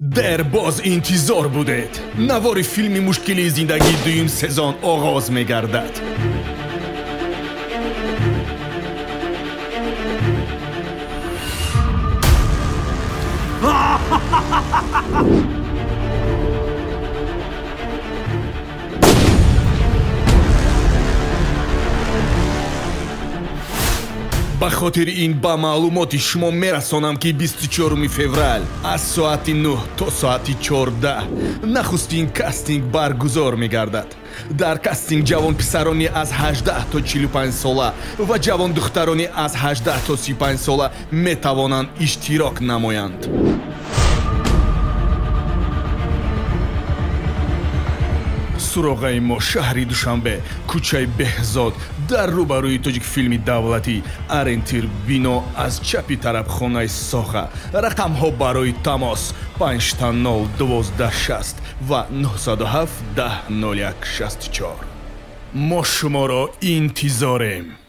Дер боз интизор будед. Навори филми мушкилии зиндагии дуюм сезон оғоз мегардад. Ба хотири ин ба маълумоти шумо мерасонам, ки 24 феврал аз соати 9 то соати 14 нахустин кастинг баргузор мегардад. Дар кастинг ҷавонписарони аз 18 то 45 сола ва ҷавондухтарони аз 18 то 35 сола метавонанд иштирок намоянд. Суроғаи мо шаҳри Душанбе, кӯчаи Беҳзод, дар рӯбарӯи Тоҷикфилми давлатӣ, ориентир бино аз чапи тарабхонаи Соха. Рақамҳо барои тамос 50 12 60 ва 907 10 01 64. Мо шуморо интизорем.